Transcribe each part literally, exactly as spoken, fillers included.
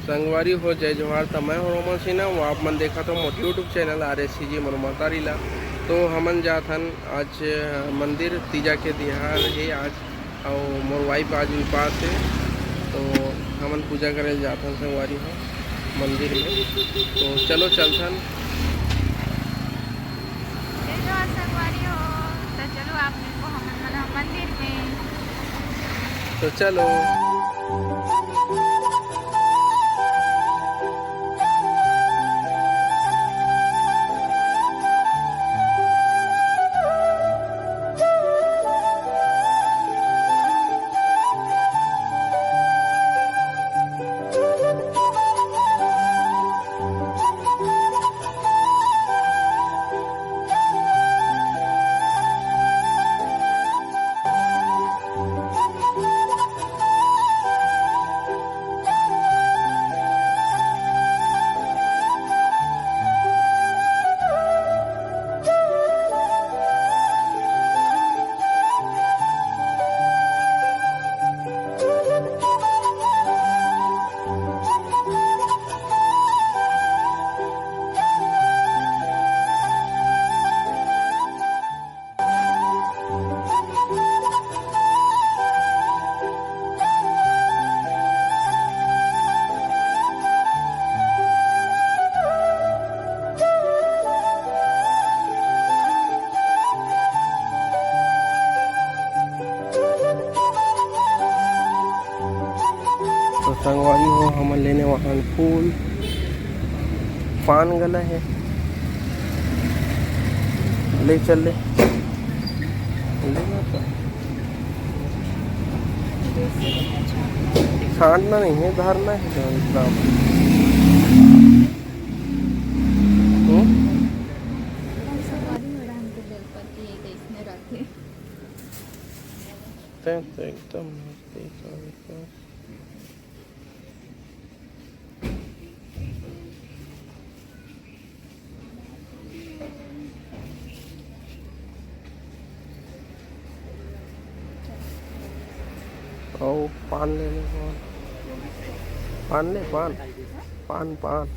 संगवारी हो, जय जोहार। त मैं हूं रोमन सिन्हा, वो आप मन देखत हो मोर YouTube channel R S C G मोर महतारी ला। तो हमन जात हन आज, अ, मंदिर, तीजा के तिहार हे आज, अउ मोर वाइफ आज उपास हे, तो हमन पूजा करे जात हन संगवारी हो मंदिर में। तो चलो चलथन। जय जोहार संगवारी हो, तो चलो आप मिलबो हमन मन ह मंदिर में। तो चलो। तो संगवारी हो, हमन लेने वाहन फूल, पान घला हे, ले चल ले, ले ना तो। छांटना नहीं है, धरना है तो एकदम। हम्म? संगवारी हो, राम के बेलपत्ती एक अइसने रथे। ते तो एकदम मस्त है, तो एकदम। अउ पान ले ले, पान। पान ले, पान। पान, पान।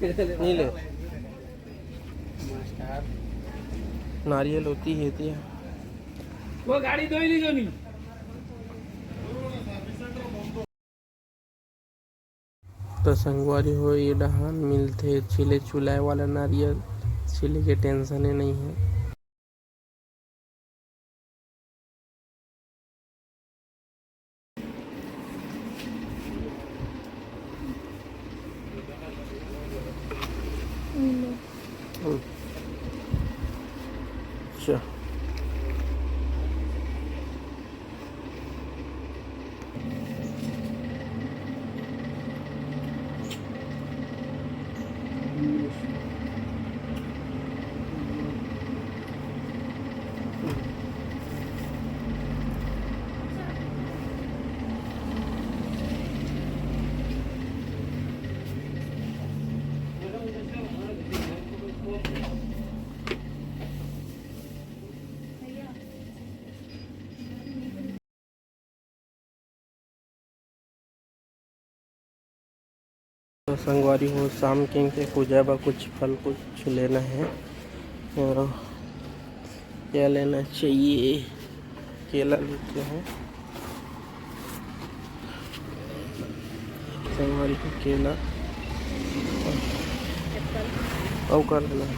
नहीं ले। नारियल होती है, दिया। वो गाड़ी दो ही ली जो नहीं। तो संगवारी हो, ये डहान मिलथे छिले चुलाए वाला नारियल, छिले के टेंशन ही नहीं है। हम्म। अच्छा। तो संगवारी हो, शाम के, के पूजा बर कुछ फल कुछ लेना है। और क्या लेना चाहिए? केला लेते हैं। संगवारी हो, केला। अउ का लेना है?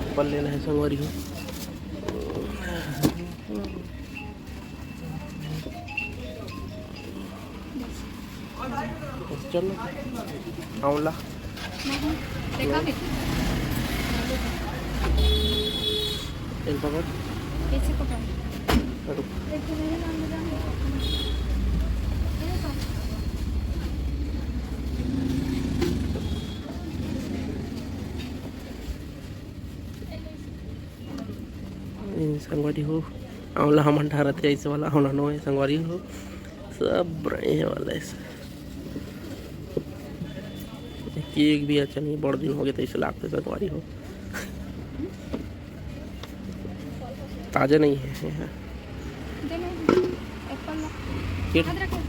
एप्पल लेना है संगवारी हो। चलो, आंवला। नहीं, देखा मैं। एक पकड़। कैसे पकड़? रुक। ए, संगवारी हो, आंवला हमन डारत हे, ऐसे वाला आंवला नो है संगवारी हो, सब रहे वाला है। केक भी अच्छा नहीं, बड़ दिन हो गए तो इसे लागते संगवारी हो, ताजा नहीं है। एप्पल ला। फिर? अदरक है।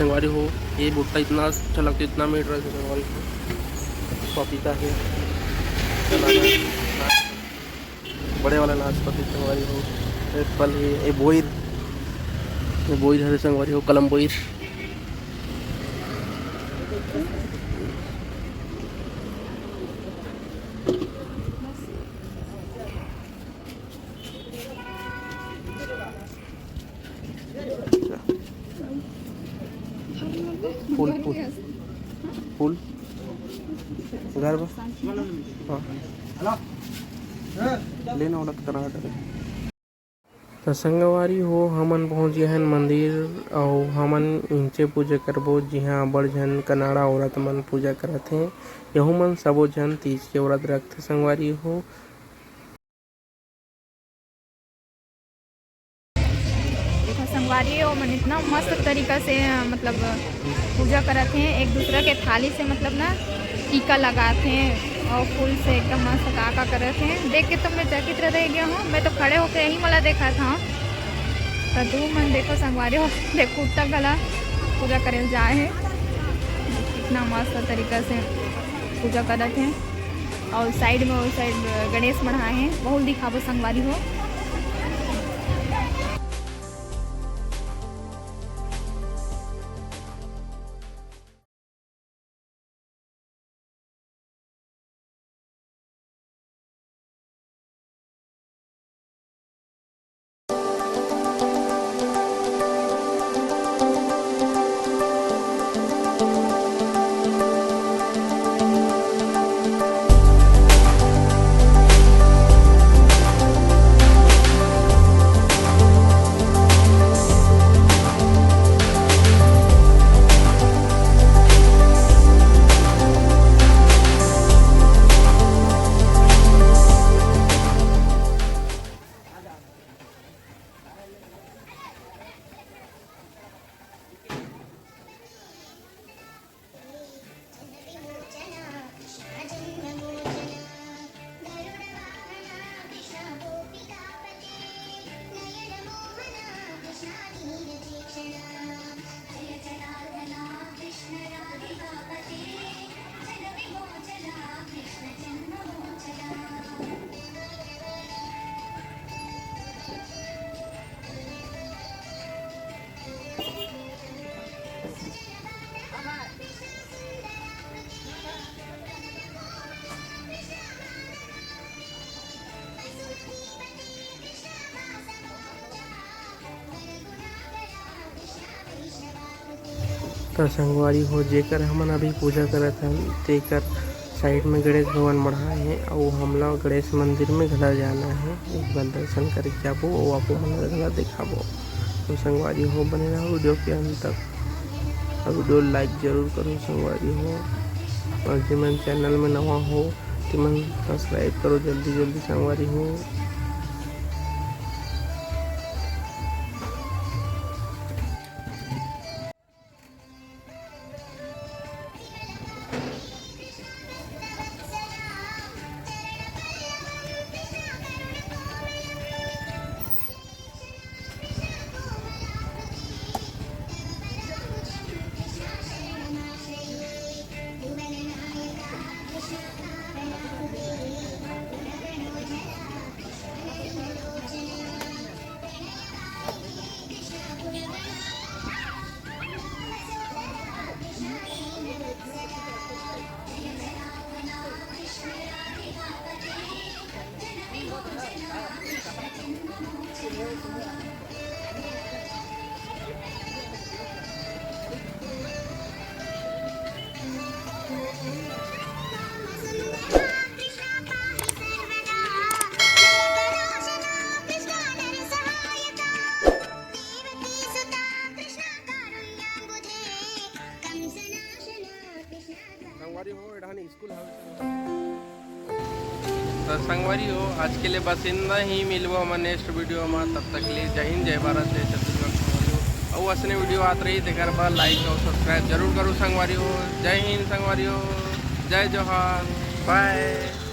संगवारी हो, ये भुट्टा इतना अच्छा लगता है, इतना मीठ रहता है संगवारी हो। पपीता है, बड़े वाला नाशपाती संगवारी हो, एप्पल है, ये बोइर, ये बोइर हरे संगवारी हो, कलम बोइर। फूल, फूल, फूल। घर बा? हाँ। लेना वाला तो करा करे। त संगवारी हो, हमन पहुँच गे हन मंदिर, अउ हमन इहिंचे पूजा करबो, जिहाँ अब्बड़ झन कनाड़ा औरत मन पूजा करत हें। यहू मन सबो झन तीज के व्रत रखथे संगवारी हो। देखो संगवारी हो, मन इतना मस्त तरीका से, मतलब, पूजा करत हें, एक दूसरा के थाली से, मतलब ना, टीका लगात हें अउ फूल से एकदम मस्त का का करत हें। देख के तो मैं चकित रह गया हूँ। मैं तो खड़े होके यही मला देखत हँव। त तुमन देखो संगवारी हो, देख कुत्ता घला पूजा करे ल जाए हे, कितना मस्त तरीका से पूजा करत हें। अउ साइड में, वो साइड गणेश मढ़ाए हें, वहू ल दिखाबो संगवारी हो। त संगवारी हो, जेकर हमन अभी पूजा करत हन, तेकर साइड में गणेश भगवान मढ़ा हे, अउ हमला गणेश मंदिर में घला जाना हे। एक बार दर्शन करके जाबो, अउ आपो मन ला घला दिखाबो। तो संगवारी हो, बने रहो वीडियो के अंत तक, अउ वीडियो like जरूर करो संगवारी हो, अउ जेमन चैनल में नवा हो, तेमन सब्सक्राइब करो जल्दी जल्दी संगवारी हो। संगवारी हो, एडहान स्कूल हवे। त संगवारी हो, आज के लिए बस इतना ही। मिलबो हमन नेक्स्ट वीडियो में, तब तक के लिए जय हिंद, जय भारत, जय छत्तीसगढ़ संगवारी हो। अउ असने वीडियो आत रही, तेकर बर like अउ subscribe जरूर करो संगवारी हो। जय हिंद संगवारी हो, जय जोहार, बाय।